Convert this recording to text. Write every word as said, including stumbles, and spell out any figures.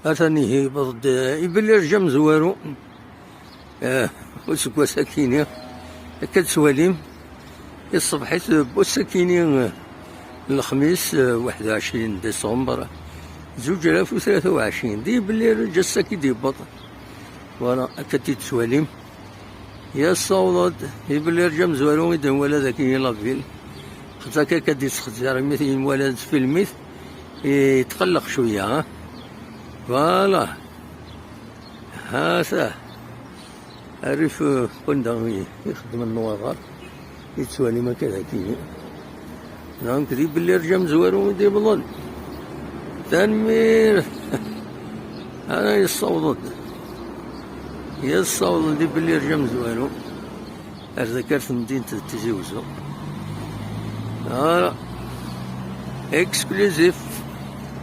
Atan ihi yewweḍ-d, eh, ibelli rǧa amezwaru, eh, useggas akini. Akka d-tettwalim, iṣṣebḥ-it wass akini, eh, n lexmis, eh, waḥed u ɛecrin décembre, zuǧ alaf u tlata u ɛecrin. D ibelli rǧa ass-agi d-yewweḍ. Voilà, akka d-tettwalim. Yessawḍ-d ibelli rǧa amezwaru i d-nwala dagi i la ville. Xaṭer akka akka d-yettxezzir imi t-yenwala d tfilmit, yetqelleq cwiya, ha? Voilà. Hata. Rrif, eh, wanda i, i xeddmen nnwaḍer. Yettwalim akka dagi. Donc, d ibelli rǧa amezwaru i d-yewwḍen. Tanemmirt. Ara yessawḍ-d. Yessawḍ-d ibelli rǧa amezwaru. Ar dagi ar temdint d Tizi Wezzu. Ara. Exclusif.